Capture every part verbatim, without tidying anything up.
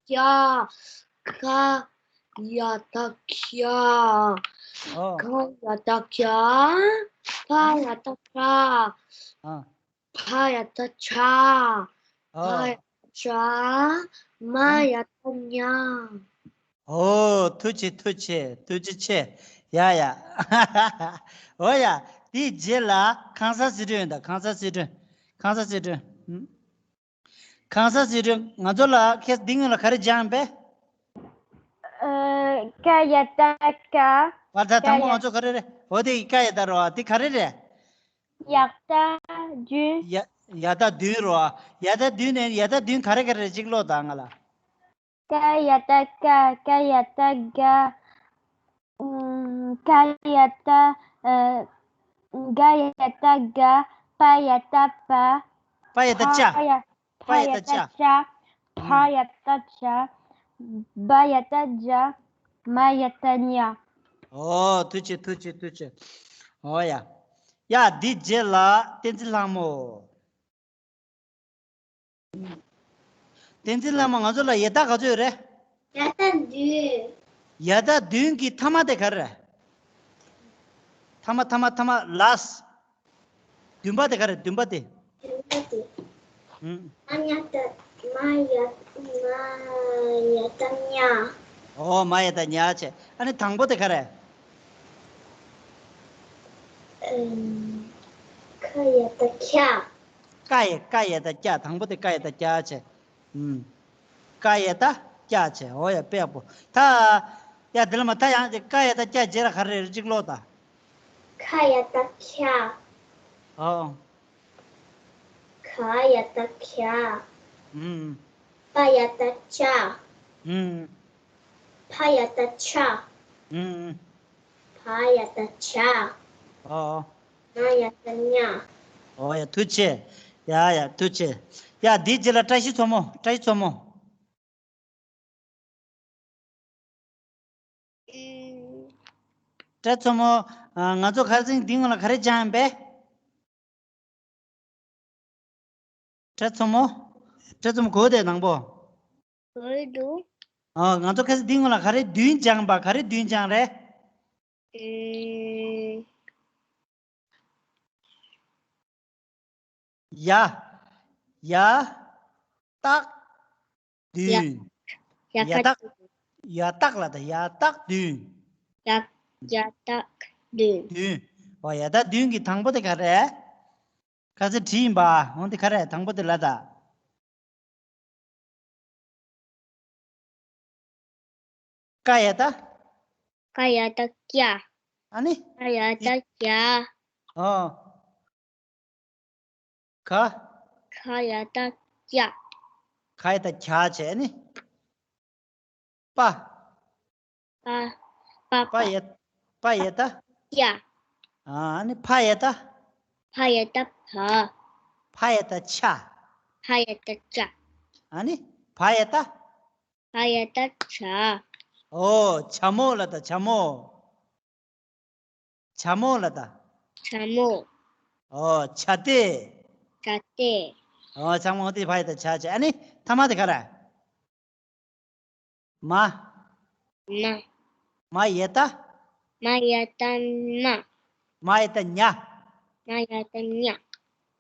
ཀྱ། ཁ་ཡ་བཏགས་ཁྱ། ཨོ། ག་ཡ་བཏགས་གྱ། ཕ་ཡ་བཏགས་ཕྱ། ཨ། ཕ་ཡ་བཏགས་ཕྱ། ཨོ། བ་ཡ་བཏགས་བྱ། མ་ཨ། ཡ་བཏགས་བྱ། ཨོ། ཐུགས་རྗེ་ཆེ། ཐུགས་རྗེ་ཆེ། ཐུགས་རྗེ་ཆེ། ཡ་ཡ། ཨོ་ཡ། དེའི་རྗེས་ལ་ཁང་གསར་ཟི་ཁྲོན་ཡོད་ད། ཁང་གསར་ཟི་ཁྲོན། ཁང་གསར་ཟི་ཁྲོན། ཨུམ། ཁང་གསར་ཟི་ཁྲོན། ང་ཚོ་ལ་ཁྱེད་འདི་སྔོན་ལ་ག་རེ་སྦྱངས་པས། ཨ། ཀ་ཡ་བཏགས་ཀྱ། ཨ། ད་དང་པོ་ང་ཚོ་ག་རེ་རེད། འོ་དེ་ཀ་ཡ་བཏགས་རོ། དེ་ག་རེ་རེད། ཡ་བཏགས་བདུན། ཡ། ཡ་བཏགས་བདུན་རོ། ཡ་བཏགས་བདུན་ནས་ཡ་བཏགས་བདུན་ག་རེ་ག་རེ་རེད། གཅིག་ཀློག་དང་ང་ལ། ཀ་ཡ་བཏགས་ཀྱ། ཀ་ཡ་བཏགས་གྱ། ཨུམ། ག་ཡ་བཏགས། ཨ། ག་ཡ་བཏགས་གྱ། པ་ཡ་བཏགས་པྱ། པ་ཡ་བཏགས་བྱ། ཕ་ཡ། པ་ཡ་བཏགས་བྱ། ཕ་ཡ་བཏགས་བྱ། བ་ཡ་བཏགས་བྱ། མ་ཡ་བཏགས་མྱ། ཨོ། ཐུགས་རྗེ་ཆེ། ཐུགས་རྗེ་ཆེ། ཐུགས་རྗེ་ཆེ། ཨོ་ཡ། ཡ། འདི་རྗེས་ལ་བསྟན་འཛིན་ལྷ་མོ། བསྟན་འཛིན་ལྷ་མོ། ང་ཚོ་ལ་ཡ་བཏགས་ག་ཚོད་ཡོད་རེད། ཡ་བཏགས་བདུན། ཡ་བཏགས་བདུན་གྱི་ཐ་མ་དེ་ག་རེ་རེད། ཐ་མ་ཐ་མ་ཐ་མ་ལཱསི། བདུན་པ་དེ་ག་རེ་རེད། བདུན་པ་དེ། བདུན་པ་དེ། ཨུམ། མ་ཡ་བཏགས། མ་ཡ། མ་ཡ་བཏགས་མྱ། ཨོ། མ་ཡ་བཏགས་མྱ་བྱས། ཨ་ནི་དང་པོ་དེ་ག་རེ་རེད། ཨུམ། ཁ་ཡ་བཏགས་ཁྱ། ཀ་ཡ། ཀ་ཡ་བཏགས་ཀྱ། དང་པོ་དེ་ཀ་ཡ་བཏགས་ཀྱ་བྱས། ཨུམ། ཀ་ཡ་བཏགས་ཀྱ་བྱས། ཨོ་ཡ། དཔེ་ཡག་པོ། ད། ཡ། དེ་ལ་མ་ད་ཡང་ཀ་ཡ་བཏགས་ཀྱ་རྗེས་ལ་ག་རེ་རེད། གཅིག་ཀློག་དང་། ཁ་ཡ་བཏགས་ཁྱ། ཨོ། ག་ཡ་བཏགས་གྱ། ཨུམ། པ་ཡ་བཏགས་པྱ། ཨུམ། ཕ་ཡ་བཏགས་ཕྱ། ཨུམ། བ་ཡ་བཏགས་བྱ། ཨོ། མ་ཡ་བཏགས་མྱ། ཨོ་ཡ། ཐུགས་རྗེ་ཆེ། ཡ་ཡ། ཐུགས་རྗེ་ཆེ། ཡ། འདིའི་རྗེས་ལ་བཀྲ་ཤིས་མཚོ་མོ། བཀྲ་ཤིས་མཚོ་མོ། ཨུམ། བཀྲ་ཤིས་མཚོ་མོ། ཨ། ང་ཚོ་ཁ་སང་འདི་སྔོན་ལ་ག་རེ་སྦྱངས་པས། བཀྲ་ཤིས་མཚོ་མོ། བཀྲ་ཤིས་མཚོ་མོ། གོ་བདེ་དང་པོ། གོ་བདེ་འདུག། ཨ། ང་ཚོ་ཁ་སང་འདི་སྔོན་ལ་ག་རེ་བདུན་སྦྱངས་པ། ག་རེ་བདུན་སྦྱངས་རེད། ཨེ། ཡ། ཡ། བཏགས། ཡ། བདུན། ཡ། ཡ་བཏགས། ཡ་བཏགས་ལ་ད། ཡ་བཏགས་བདུན། ཡ། ཡ་བཏགས་བདུན། བདུན། འོ། ཡ་བཏགས་བདུན་གྱི་དང་པོ་དེ་ག་རེ། ཁ་སང་བྲིས་ཡིན་པ། འོ་དེ་ག་རེ། དང་པོ་དེ་ལ་ད། ཀ་ཡ་བཏགས། ཀ་ཡ་བཏགས་ཀྱ། ཨ་ནི། ཀ་ཡ་བཏགས་ཀྱ། ཨོ། ག། ག་ཡ་བཏགས་གྱ། ག་ཡ་བཏགས་གྱ་བྱས་ནི། པ། པ། པ། པ་ཡ། པ་ཡ་བཏགས། གྱ། ཨ་ནི་ཕ་ཡ་བཏགས། ཕ་ཡ་བཏགས་ཕྱ། ཕ་ཡ་བཏགས་ཕྱ། ཕ་ཡ་བཏགས་ཕྱ། ཨ་ནི་བ་ཡ་བཏགས། བ་ཡ་བཏགས་བྱ། ཨོ། བྱ་མོ་ལ་ད། བྱ་མོ། བྱ་མོ་ལ་ད། བྱ་མོ། ཨོ། བྱ་སྟེ། བྱ་སྟེ། ཨོ། བྱ་མོ་དེ་བ་ཡ་བཏགས་བྱ་བྱས། ཨ་ནི་ཐ་མ་དེ་ག་རེ། མ། མ། མ་ཡ་བཏགས། མ་ཡ་བཏགས་མྱ། མ་ཡ་བཏགས་མྱ། མ་ཡ་བཏགས་མྱ།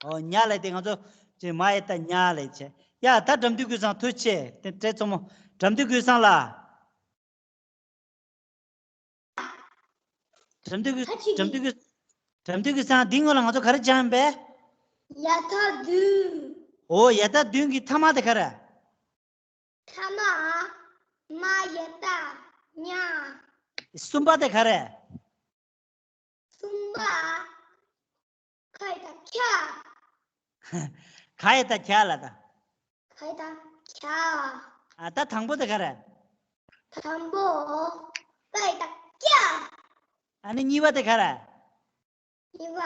ཨོ། མྱ་ལ་དེ་ང་ཚོ་ཅི་མ་ཡ་བཏགས་མྱ་ལ་བྱས། ཡ། ད་དགྲ་འདུལ་ཀུན་བཟང་ཐུགས་རྗེ་ཆེ། དེ་བཀྲ་ཤིས་མཚོ་མོ། དགྲ་འདུལ་ཀུན་བཟང་ལ། དགྲ་འདུལ་ཀུན། ཁ་ཅིག་དགྲ་འདུལ་ཀུན། དགྲ་འདུལ་ཀུན་བཟང་། འདི་སྔོན་ལ་ང་ཚོ་ག་རེ་སྦྱངས་པས། ཡ་བཏགས་བདུན། ཨོ། ཡ་བཏགས་བདུན་གྱི་ཐ་མ་དེ་ག་རེ། ཐ་མ། མ་ཡ་བཏགས་མྱ། གསུམ་པ་དེ་ག་རེ། གསུམ་པ། ག་ཡ་བཏགས་གྱ། ག་ཡ་བཏགས་གྱ་ལ་ད། ག་ཡ་བཏགས་གྱ། ཨ། ད་དང་པོ་དེ་ག་རེ། དང་པོ། པ་ཡ་བཏགས་པྱ། ཨ་ནི་གཉིས་པ་དེ་ག་རེ། གཉིས་པ།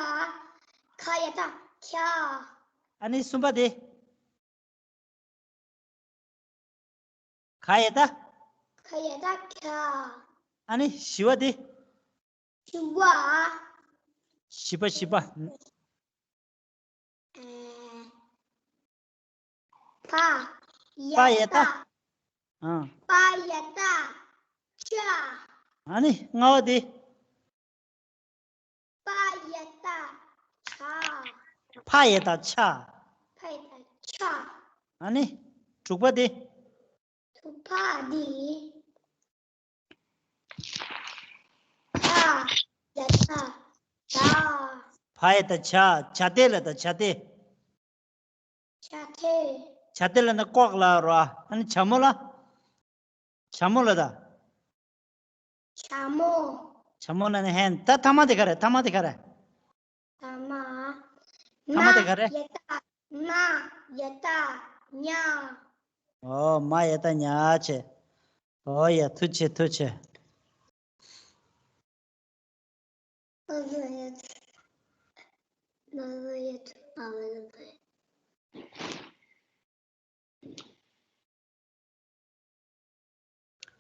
ག་ཡ་བཏགས་གྱ། ཨ་ནི་གསུམ་པ་དེ། ག་ཡ་བཏགས། ག་ཡ་བཏགས་གྱ། ཨ་ནི་བཞི་པ་དེ། བཞི་པ། བཞི་པ། བཞི་པ། ཨེ། པ། པ་ཡ་བཏགས། ཨ། པ་ཡ་བཏགས་པ། ཨ་ནི་ལྔ་པ་དེ། པ་ཡ་བཏགས་པ། ཕ་ཡ་བཏགས་ཕྱ། ཕ་ཡ་བཏགས་ཕྱ། ཨ་ནི་དྲུག་པ་དེ། དྲུག་པ་དེ། ད་ཡ་བཏགས་ད། བ་ཡ་བཏགས་བྱ། བྱ་དེ་ལ་ད་བྱ་དེ། བྱ་དེ། བྱ་དེ་ལ་ན་ལྐོག་ལ་རོ། ཨ་ནི་བྱ་མོ་ལ། བྱ་མོ་ལ་ད། བྱ་མོ། བྱ་མོ་ལ་ན་ཧན། ད་ཐ་མ་དེ་ག་རེ། ཐ་མ་དེ་ག་རེ། ཐ་མ། ཐ་མ་དེ་ག་རེ། མ་ཡ་བཏགས་མ། ཡ་བཏགས་མྱ། ཨོ། མ་ཡ་བཏགས་མྱ་བྱས། ཨོ་ཡ། ཐུགས་རྗེ་ཆེ། ཐུགས་རྗེ་ཆེ།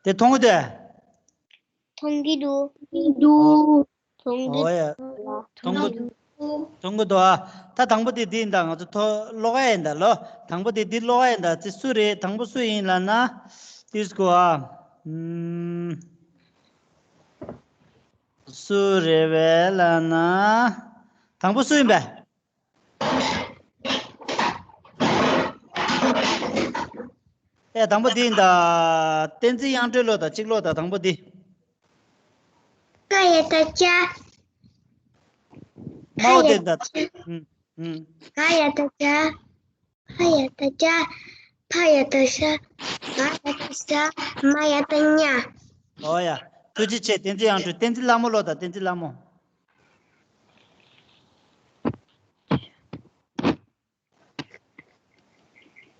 དེ་མཐོང་གི་འདུག་མཐོང་གི་འདུག་འདུག་མཐོང་གི་ཨོ་ཡ། འདུག་མཐོང་གི་མཐོང་གི་འདུག་ཨ། ད་དང་པོ་དེ་འདི་ཡིན་ད། ང་ཚོ་ཐོ་ཀློག་ཡ་ཡིན་ད་ལོ། དང་པོ་དེ་འདི་ཀློག་ཡ་ཡིན་ད། དེ་སུ་རེད། དང་པོ་སུ་ཡིན་ལབ་ན། དེ་སྐོ་ཨ། ཨུམ། སུ་རེད་པས་ལབ་ན། དང་པོ་སུ་ཡིན་པས། ཨེ། དང་པོ་འདི་ཡིན་ད། བསྟན་འཛིན་དབྱངས་སྒྲོན་ཀློག་ད། གཅིག་ཀློག་ད། དང་པོ་འདི། ཀ་ཡ་བཏགས་ཀྱ། མའོ་དེ་ད། ཨུམ། ཨུམ། ག་ཡ་བཏགས་གྱ། ཕ་ཡ་བཏགས་ཕྱ། ཕ་ཡ་བཏགས་ཕྱ། མ་ཡ་བཏགས་མྱ། ཨོ་ཡ། ཐུགས་རྗེ་ཆེ། བསྟན་འཛིན་དབྱངས་སྒྲོན། བསྟན་འཛིན་ལྷ་མོ་ཀློག་ད། བསྟན་འཛིན་ལྷ་མོ།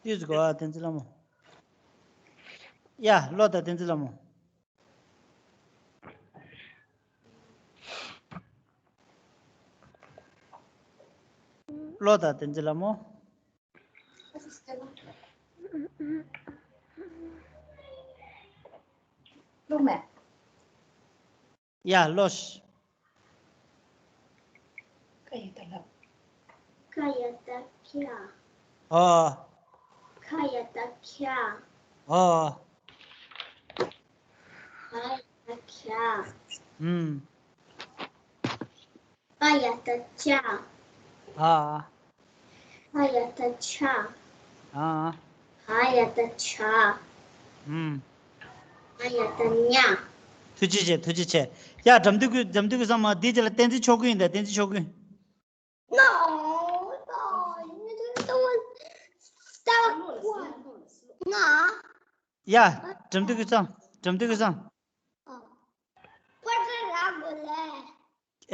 ཏིས་གོ་ཨ། བསྟན་འཛིན་ལྷ་མོ། ཡ། ཀློག་ད། བསྟན་འཛིན་ལྷ་མོ། ཀློག་ད། བསྟན་འཛིན་ལྷ་མོ། ཀློག་མེད། ཡ། ཀློག་ཤིག་ཀ་ཡ་བཏགས་ལ། ཀ་ཡ་བཏགས་ཀྱ། ཨོ། ཁ་ཡ་བཏགས་ཁྱ། ཨོ། ག་ཡ་བཏགས་གྱ། ཨུམ། པ་ཡ་བཏགས་པྱ། ཨ། ཕ་ཡ་བཏགས་ཕྱ། ཨ། བ་ཡ་བཏགས་བྱ། ཨུམ། མ་ཡ་བཏགས་མྱ། ཐུགས་རྗེ་ཆེ། ཐུགས་རྗེ་ཆེ། ཡ། འགྲམ་དུ་གུ། འགྲམ་དུ་གུ་ཚང་མ་འདི་རྗེས་ལ་བསྟན་འཛིན་ཕྱོགས་ཀུན་ཡིན་ད། བསྟན་འཛིན་ཕྱོགས་ཀུན། ང་། ཡ། འགྲམ་དུ་གུ་ཚང་། འགྲམ་དུ་གུ་ཚང་།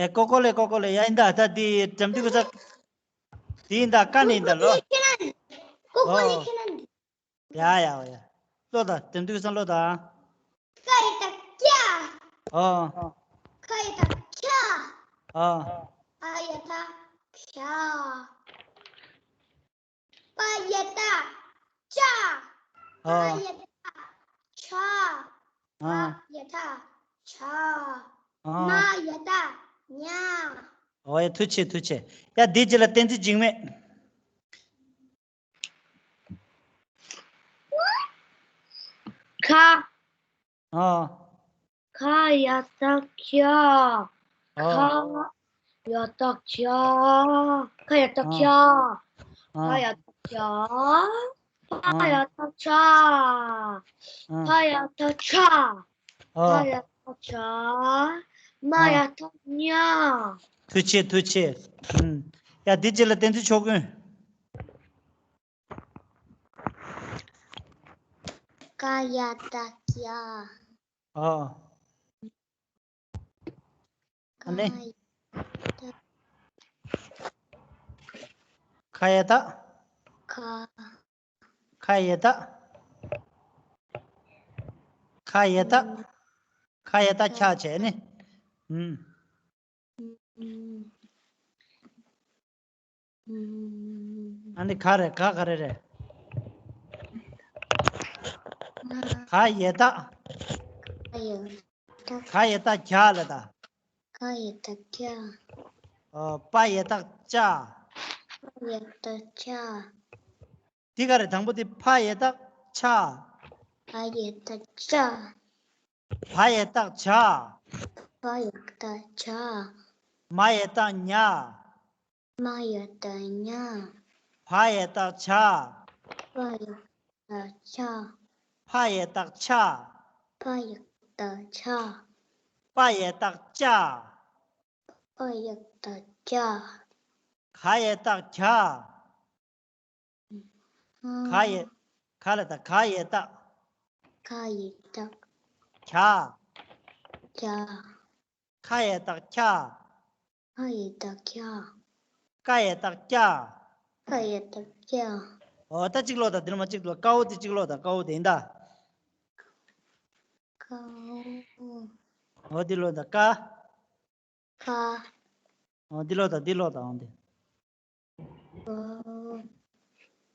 ཨེ། ཀོ་ཀོ་ལེ། ཀོ་ཀོ་ལེ། ཡ། ཡིན་ད། ད་འདི་འགྲམ་དུ་གུ་ཚང་། དེ་ཡིན་ད། ཀ་ནས་ཡིན་ད་ལོ། ཀོ་ཀོ་ལེ་ཨོ། ཁྱེད་རང་། ཡ་ཡ་ཡ། ཀློག་ད། འགྲམ་དུ་གུ་ཚང་ཀློག་ད། ཀ་ཡ་བཏགས་ཀྱ། ཨོ། ཁ་ཡ་བཏགས་ཁྱ། ཨོ། བ་ཡ་བཏགས་བྱ། པ་ཡ་བཏགས་པྱ། ཨོ། བ་ཡ་བཏགས་བྱ། ཨོ། བ་ཡ་བཏགས་བྱ། ཨོ། མ་ཡ་བཏགས་མྱ། ཨོ་ཡ། ཐུགས་རྗེ་ཆེ། ཐུགས་རྗེ་ཆེ། ཡ། འདི་རྗེས་ལ་བསྟན་འཛིན་འཇིགས་མེད། ཁ། ཨ། ཁ་ཡ་བཏགས་ཁྱ། ཨ། ཁ་ཡ་བཏགས་ཁྱ། ཁ་ཡ་བཏགས་ཨ། ཁྱ། ཨ། ཁ་ཡ་བཏགས་ཁྱ། པ་ཨ། ཡ་བཏགས་པྱ། ཨ། ཕ་ཡ་བཏགས་ཕྱ། ཨ། ཕ་ཡ་བཏགས་ཕྱ། མ་ཨ། ཡ་བཏགས་མྱ། ཐུགས་རྗེ་ཆེ། ཐུགས་རྗེ་ཆེ། ཨུམ། ཡ། འདི་རྗེས་ལ་བསྟན་འཛིན་ཕྱོགས་ཀུན། ཀ་ཡ་བཏགས་ཀྱ། ཨ། ཨ་ནི། ཀ་ཡ་བཏགས། ཁ་ཡ་བཏགས། ཁ། ཁ་ཡ་བཏགས། ཁ་ཡ་བཏགས། ཁ་ཡ་བཏགས་ཁྱ་བྱས་ནི། ཨུམ། ཨ་ནི་ག་རེ། ག་ག་རེ་རེད། ག་ཡ་བཏགས། ག་ཡ་བཏགས་གྱ་ལ་ད། ག་ཡ་བཏགས་གྱ། ཨོ། པ་ཡ་བཏགས་པྱ། པ་ཡ་བཏགས་པྱ། འདི་ག་རེ། དང་པོ་དེ་ཕ་ཡ་བཏགས་ཕྱ། བ་ཡ་བཏགས་བྱ། བ་ཡ་བཏགས་བྱ། བ་ཡ་བཏགས་བྱ། མ་ཡ་བཏགས་མྱ། མ་ཡ་བཏགས་མྱ། བ་ཡ་བཏགས་བྱ། བ་ཡ་བཏགས་བྱ། ཕ་ཡ་བཏགས་ཕྱ། ཕ་ཡ་བཏགས་ཕྱ། པ་ཡ་བཏགས་པྱ། པ་ཡ་བཏགས་པྱ། ག་ཡ་བཏགས་གྱ། ག་ཡ། ག་ལ་བཏགས་ག་ཡ་བཏགས། ག་ཡ་བཏགས། གྱ། གྱ། ཁ་ཡ་བཏགས་ཁྱ། ཁ་ཡ་བཏགས་ཁྱ། ཀ་ཡ་བཏགས་ཀྱ། ཀ་ཡ་བཏགས་ཀྱ། འོ་ད་གཅིག་ཀློག་དང་། འདི་ལ་མ་གཅིག་ཀློག། ཀའོ་དེ་གཅིག་ཀློག་དང་། ཀའོ་དེ་ཡིན་ད། ཀའོ། འོ་འདི་ཀློག་དང་། ཀ། ཀ། འོ་འདི་ཀློག་དང་། འདི་ཀློག་དང་། འོ་འདི།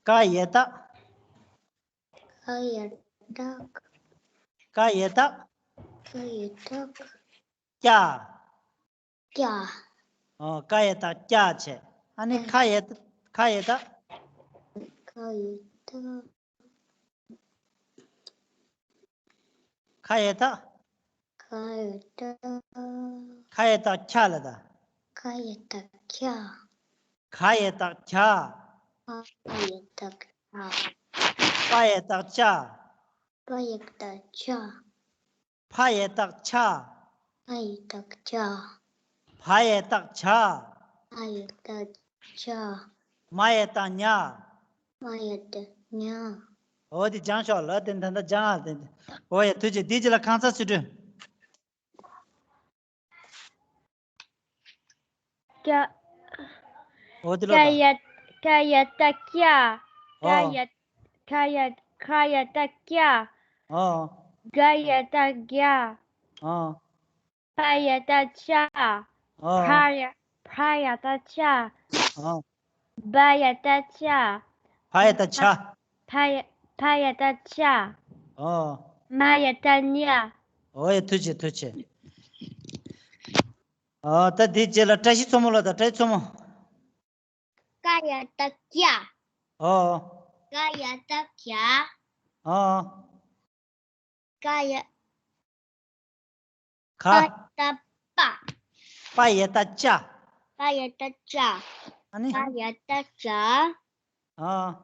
ཀ་ཡ་བཏགས། ཀ་ཡ་བཏགས། ཀ་ཡ་བཏགས། ཀ་ཡ་བཏགས། ཀྱ། ཀྱ། ཨོ། ཀ་ཡ་བཏགས་ཀྱ་བྱས། ཨ་ནི་ཨ། ཁ་ཡ་བཏགས། ཁ་ཡ་བཏགས། ཁ་ཡ་བཏགས། ཁ་ཡ་བཏགས། ཁ་ཡ་བཏགས། ཁ་ཡ་བཏགས་ཁྱ་ལ་ད། ཁ་ཡ་བཏགས་ཁྱ། ག་ཡ་བཏགས་གྱ། ག་ཡ་བཏགས་གྱ། པ་ཡ་བཏགས་པྱ། པ་ཡ་བཏགས་པྱ། ཕ་ཡ་བཏགས་ཕྱ། ཕ་ཡ་བཏགས་ཕྱ། བ་ཡ་བཏགས་བྱ། བ་ཡ་བཏགས་བྱ། མ་ཡ་བཏགས་མྱ། མ་ཡ་བཏགས་མྱ། འོ་དེ་སྦྱངས་ཤོག་ལ། དེ་ད་ལྟ་སྦྱངས་ཨ། དེ་འོ་ཡ། ཐུགས་རྗེ་ཆེ། དེའི་རྗེས་ལ་ཁང་གསར་ཆུ་སྒྲོན། ཀྱ། འོ་དེ་ཀ་ལོ་ད། ཡ། ཀ་ཡ་བཏགས་ཀྱ། ཀ་ཨོ། ཡ། ཀ་ཡ། ཀ་ཡ་བཏགས་ཀྱ། ཨོ། ག་ཡ་བཏགས་གྱ། ཨོ། པ་ཡ་བཏགས་པྱ། ཨོ། ཕ་ཡ། ཕ་ཡ་བཏགས་ཕྱ། ཨོ། བ་ཡ་བཏགས་བྱ། བ་ཡ་བཏགས་བྱ། བ་ཡ། བ་ཡ་བཏགས་བྱ། ཨོ། མ་ཡ་བཏགས་མྱ། ཨོ་ཡ། ཐུགས་རྗེ་ཆེ། ཐུགས་རྗེ་ཆེ། ཨོ། ད་དེའི་རྗེས་ལ་བཀྲ་ཤིས་མཚོ་མོ་ལ་ད། བཀྲ་ཤིས་མཚོ་མོ། ཀ་ཡ་བཏགས་ཀྱ། ཨོ། ཀ་ཡ་བཏགས་ཀྱ། ཨོ། ཀ་ཡ། ག། པ་ཡ་བཏགས་པ། པ་ཡ་བཏགས་པྱ། པ་ཡ་བཏགས་པྱ། ཨ་ནི། པ་ཡ་བཏགས་པྱ། ཨ།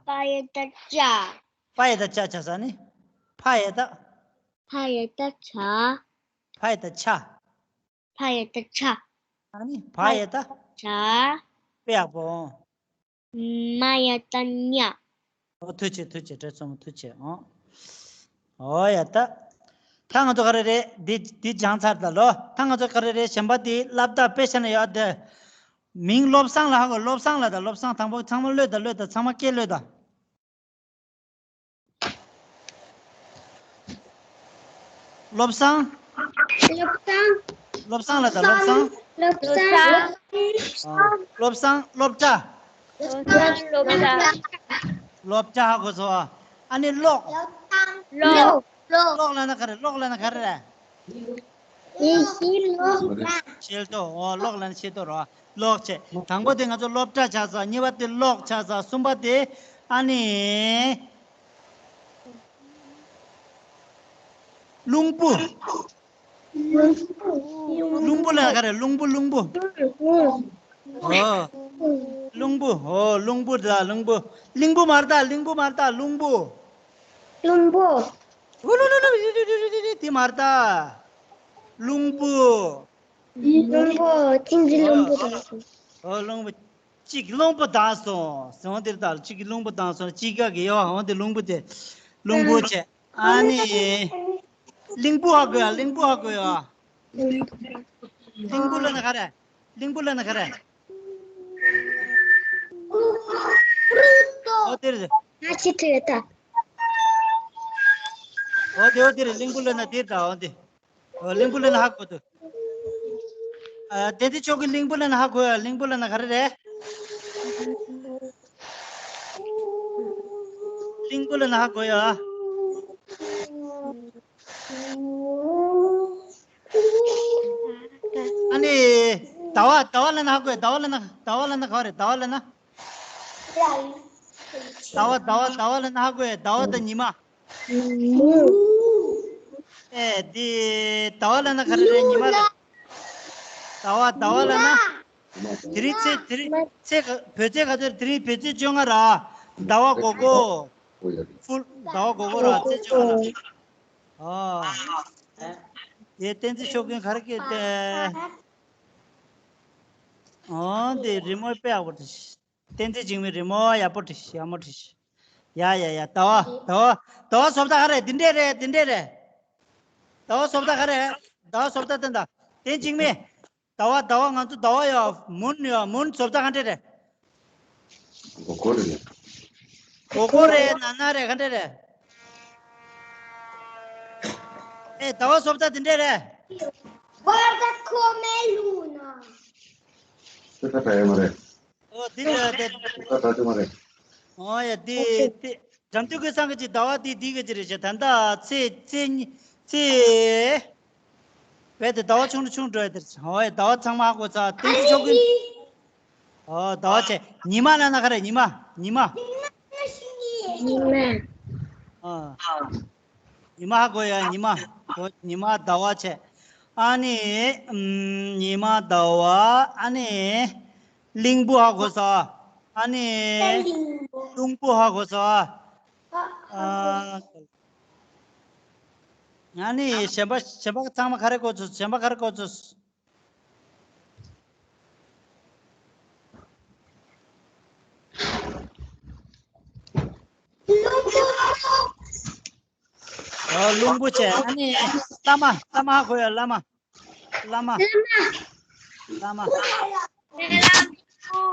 པ་ཡ་བཏགས་པྱ། པ་ཡ་བཏགས་པྱ་བྱས་ཙང་ནི། ཕ་ཡ་བཏགས། ཕ་ཡ་བཏགས་པྱ། ཕ་ཡ་བཏགས་པྱ། ཕ་ཡ་བཏགས་པྱ། ཨ་ནི་བ་ཡ་བཏགས། པྱ། དཔེ་ཡག་པོ། མ་ཡ་བཏགས་མྱ། ཨོ། ཐུགས་རྗེ་ཆེ། ཐུགས་རྗེ་ཆེ། བཀྲ་ཤིས་མཚོ་མོ། ཐུགས་རྗེ་ཆེ། ཨོ། ཨོ་ཡ། ད་ད་ང་ཚོ་ག་རེ་རེད། འདི་འདི་སྦྱངས་ཚར་ད་ལོ། ད་ང་ཚོ་ག་རེ་རེད། གཞན་པ་འདི་སློབ་གྲྭ་དཔེ་བཞག་ན་ཡོད་དེ། མིང་བློ་བཟང་ལ་ཧ་གོ། བློ་བཟང་ལ་ད། བློ་བཟང་། དང་པོ་ཚང་མ་ཀློག་ད། ཀློག་ད། ཚང་མ་སྐད་ཀློག་ད། བློ་བཟང་། བློ་བཟང་། བློ་བཟང་ལ་ད། བློ་བཟང་། བློ་བཟང་། ཨ། བློ་བཟང་། སློབ་གྲྭ། བློ་བཟང་། སློབ་གྲྭ། སློབ་གྲྭ་ཧ་གོ་སོང་། ཨ་ནི་ཀློག་ཀློག་ཀློག་ལབ་ན་ག་རེ། ཀློག་ལབ་ན་ག་རེ་རེད། ཤེས་རྟོགས། ཤེས་རྟོགས། ཨོ། ཀློག་ལབ་ན་ཤེས་རྟོགས་རེད་བ། ཀློག་བྱས། དང་པོ་དེ་ང་ཚོ་སློབ་གྲྭ་ཆགས་ཚར། གཉིས་པ་དེ་ཀློག་ཆགས་ཚར། གསུམ་པ་དེ་ཨ་ནི་རླུང་བུ། རླུང་བུ་ལབ་ན་ག་རེ། རླུང་བུ། རླུང་བུ། ཨོ། རླུང་བུ། ཨོ། རླུང་བུ་ད། རླུང་བུ། གླིང་བུ་མ་རེད་ད། གླིང་བུ་མ་རེད་ད། རླུང་བུ། རླུང་བུ། ཨུ་ལུ་ལུ་ལུ། དེ་མ་རེད་ད། རླུང་བུ། རླུང་བུ། ཐིག་འཛིན་རླུང་བུ་དང་སོ། ཨོ། རླུང་བུ། གཅིག་རླུང་བུ་ལྡང་སོང་། ཟེར་འོང་དེར་ད། གཅིག་གི་རླུང་བུ་ལྡང་སོང་། གཅིག་ག་གི་ཡོ། འོང་དེ་རླུང་བུ་དེ། རླུང་བུ་བྱས། ཨ་ནི། གླིང་བུ་ཧ་གོ་ཡ། གླིང་བུ་ཧ་གོ་ཡ། གླིང་བུ་ལབ་ན་ག་རེ། གླིང་བུ་ལབ་ན་ག་རེ། ཨོ་དེར། ང་ཅི་ཐུ་ཡོད་ད། ཨོ་དེ། ཨོ་དེར་གླིང་བུ་ལབ་ན་དེར་ད། འོང་དེ། ཨོ། གླིང་བུ་ལབ་ན་ཧ་གོ་འདུག། ཨ། བདེ་ལྡན་མཆོག་གིས་གླིང་བུ་ལབ་ན་ཧ་གོ་ཡ། གླིང་བུ་ལབ་ན་ག་རེ་རེད། གླིང་བུ་ལབ་ན་ཧ་གོ་ཡ། ཨ་ནི། ཟླ་བ། ཟླ་བ་ལབ་ན་ཧ་གོ་ཡ། ཟླ་བ་ལབ་ན། ཟླ་བ་ལབ་ན་ག་རེ། ཟླ་བ་ལབ་ན། ཟླ་བ་ཟླ་བ་ཟླ་བ་ལབ་ན་ཧ་གོ་ཡ། ཟླ་བ་དང་ཉི་མ། ཨེ་འདི་ཟླ་བ་ལབ་ན་ག་རེ་རེད། ཉི་མ་རེད། ཟླ་བ་ཟླ་བ་ལབ་ན། དེ་རིང་ཚེས་དེ་རིང་ཚེས་ག་བོད་ཚེས་ག་ཚོད་རེད། དེ་རིང་བོད་ཚེས་བཅོ་ལྔ་ར། ཟླ་བ་མགོ་སྐོར། ཧྥུལ་ཟླ་བ་མགོ་སྐོར་ར། ཚེས་བཅོ་ལྔ་ར། ཨོ། དེ་བསྟན་འཛིན་ཤོག་གུན་ག་རེ་སྐད་དེ། ཨོ་འདི་རི་མོ་དཔེ་ཡག་པོ་འདུག་བསྟན་འཛིན་འཇིགས་མེད་རི་མོ་ཡག་པོ་བྲིས། ཡག་མོ་བྲིས། ཡ་ཡ་ཡ། ཟླ་བ་ཟླ་བ་ཟླ་བ་བཟོ་ལྟ་ག་རེ། འདི་འདྲས་རེད། འདི་འདྲས་རེད། ཟླ་བ་བཟོ་ལྟ་ག་རེ། ཟླ་བ་བཟོ་ལྟ་བསྟན་ད། བསྟན་འཛིན་འཇིགས་མེད། ཟླ་བ་ཟླ་བ་ང་ཚོ་ཟླ་བ་ཡ་མུན་ཡ་མུན་བཟོ་ལྟ་ག་འདྲས་རེད། མགོ་སྐོར་རེད། མགོ་སྐོར་རེད། ན་ན་རེད། ག་འདྲས་རེད། ཨེ་ཟླ་བ་བཟོ་ལྟ་འདི་འདྲས་རེད། Guarda come luna. ད་ད་ད་ཡ་མ་རེད། ཨོ་དེ་ལ་དེ། ད་ད་དེ་མ་རེད། ཨོ་ཡ་དེ་དེ་དགྲ་འདུལ་གྱི་སང་གི་ཅི་ཟླ་བ་དེ་དེ་གི་ཅི་རེད་ཤག་ད་ལྟ་ཚེས་ཚེས་གཉིས་ཚེས། བས་དེ་ཟླ་བ་ཆུང་རུ་ཆུང་འགྲོ་ཡ་དེ་རེད། ཨོ་ཡ་ཟླ་བ་ཚང་མ་ཧ་གོ་ཚར། བསྟན་འཛིན་ཤོག་གུ། ཨོ་ཟླ་བ་བྱས། ཉི་མ་ལབ་ན་ག་རེ། ཉི་མ། ཉི་མ། ཉི་མ། ཨ། ཉི་མ་ཧ་གོ་ཡ། ཉི་མ། ཨོ་ཉི་མ་ཟླ་བ་བྱས། ཨ་ནི་ཨམ། ཉི་མ་ཟླ་བ། ཨ་ནི་གླིང་བུ་ཧ་གོ་ས། ཨ་ནི་རླུང་བུ་ཧ་གོ་ས། ཨ། ཨ་ནི་གཞན་པ་གཞན་པ་ཚང་མ་ག་རེ་གོ་ཚོད། གཞན་པ་ག་རེ་གོ་ཚོད། ཨོ་རླུང་བུ་བྱས། ཨ་ནི་བླ་མ། བླ་མ་ཧ་གོ་ཡ། བླ་མ། བླ་མ། བླ་མ།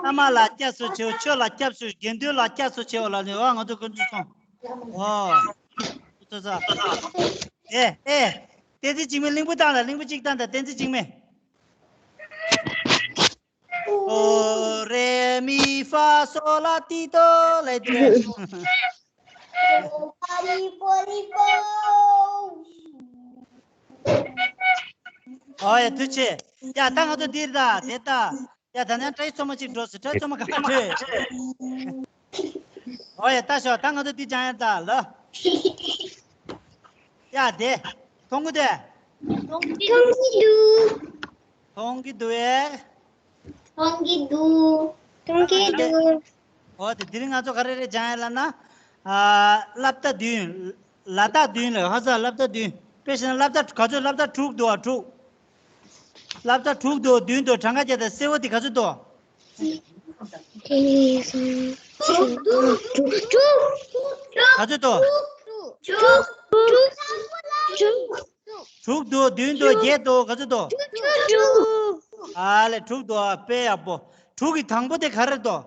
བླ་མ་ལ་སྐྱབས་སུ་མཆིའོ། ཆོས་ལ་སྐྱབས་སུ། དགེ་འདུན་ལ་སྐྱབས་སུ་མཆིའོ་ལབ་ནས། ཨོ་ང་ཚོ་ཀུན་སློང་སོང་། ཨོ། ཙོ་ཙོ། ཨེ་ཨེ། བསྟན་འཛིན་འཇིགས་མེད་གླིང་བུ་བཏང་ལ། གླིང་བུ་གཅིག་བཏང་དང་། བསྟན་འཛིན་འཇིགས་མེད། ཨོ་རེ་མི་ཧྥ་སོ་ལ་ཏི་ཏོ་ལབ་དེ་རེད། ཨོ་ཡ་ཐུགས་རྗེ་ཆེ། ཡ་ད་ང་ཚོ་འདིར་ད་དེ་ད། ཡ་ད་ནང་བཀྲ་ཤིས་མཚོ་མོ་གཅིག་འགྲོ་ཟེར། བཀྲ་ཤིས་མཚོ་མོ་ག་འགྲོ། ཨོ་ཡ་ད་ཤོག་ད་ང་ཚོ་འདི་སྦྱང་ཡ་ད་ལ། ཡ་དེ། མཐོང་གི་དེ། མཐོང་གི་འདུག་མཐོང་གི་འདུག་ཨེ། མཐོང་གི་འདུག་མཐོང་གི་འདུག་ཨོ་དེ་དེ་རིང་ང་ཚོ་ག་རེ་རེ་སྦྱང་ཡ་ལབ་ན། ཨ་སླབ་བརྡ་བདུན། ལ་དྭགས་བདུན་ལ། ཧ་ས་སླབ་བརྡ་བདུན། དཔེ་བཞག་ན་སླབ་བརྡ་ག་ཚོད། སླབ་བརྡ་དྲུག་འདུག་ཨ། དྲུག་སླབ་བརྡ་དྲུག་འདུག་བདུན་འདུག་གྲངས་ཀ་བརྒྱབ་དང་སེར་པོ་དེ་ག་ཚོད་འདུག་དེ་ནས་སོང་། དྲུག་དྲུག་དྲུག་ག་ཚོད་འདུག་དྲུག་དྲུག་དྲུག་དྲུག་འདུག་བདུན་འདུག་བརྒྱད་འདུག་ག་ཚོད་འདུག་དྲུག་དྲུག་ཨ་ལེ་དྲུག་འདུག་དཔེ་ཡག་པོ། དྲུག་གི་དང་པོ་དེ་ག་རེ་འདུག་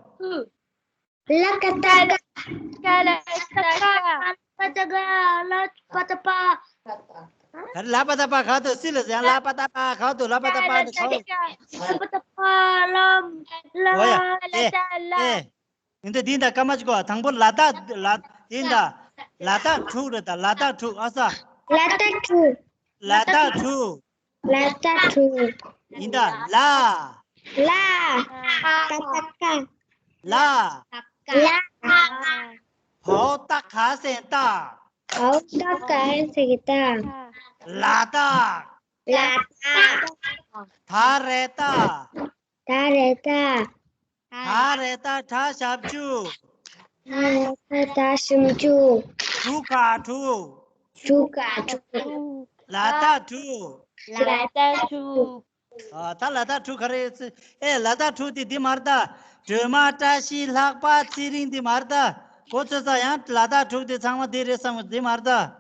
ལ་ཀ་ཏ་ག་ཀ་ལ་ཀ་ཏ་ག་ལ་པ་ཏ་པ། ག་རེ། ལ་པ་ཏ་པ་ག་འདུག་སི་ལ་ཟེར། ལ་པ་ཏ་པ་ག་འདུག་ལ་པ་ཏ་པ་འདི་ག་འདུག་ལ་པ་ཏ་པ་ལ་ལ་ཨོ་ཡ། ལ་ཨེ་ཏ་ལ། ཨེ། ཡིན་ད་འདི་ད་སྐར་མ་གཅིག་གོ། དང་པོ་ལ་དྭགས་ལ་ཡིན་ད། ལ་དྭགས་དྲུག་རེད་ད། ལ་དྭགས་དྲུག་ཨ་ས། ལ་དྭགས་དྲུག་ལ་དྭགས་དྲུག་ལ་དྭགས་དྲུག་ཡིན་ད། ལ། ལ། ཀ་ཏ་ཀ་ལ། ལ། བའོ་ཏ་ག་ས་ཏ། བའོ་ཏ་ག་ས་ཏ། ལ་དྭགས། ལ་དྭགས། ད་རེད་ད། ད་རེད་ད། ད་རེད་ད་དྲ་ཞབས་ཀྱུ། ད་རེད་ད་དྲ་ཞབས་ཀྱུ། དྲུག་ག་དྲུག་དྲུག་ག་དྲུག་ལ་དྭགས་དྲུག་ལ་དྭགས་དྲུག་ཨ་ད་ལ་དྭགས་དྲུག་ག་རེ་ཟེར། ཨེ་ལ་དྭགས་དྲུག་དེ་འདི་མ་རེད་ད། སྒྲོལ་མ་བཀྲ་ཤིས་ལྷག་པ་ཚེ་རིང་འདི་མ་རེད་ད། གོ་ཚོད་ས་ཡང་ལ་དྭགས་དྲུག་དེ་ཚང་མ་འདི་རེད་བསམ་གི་འདི་མ་རེད་ད།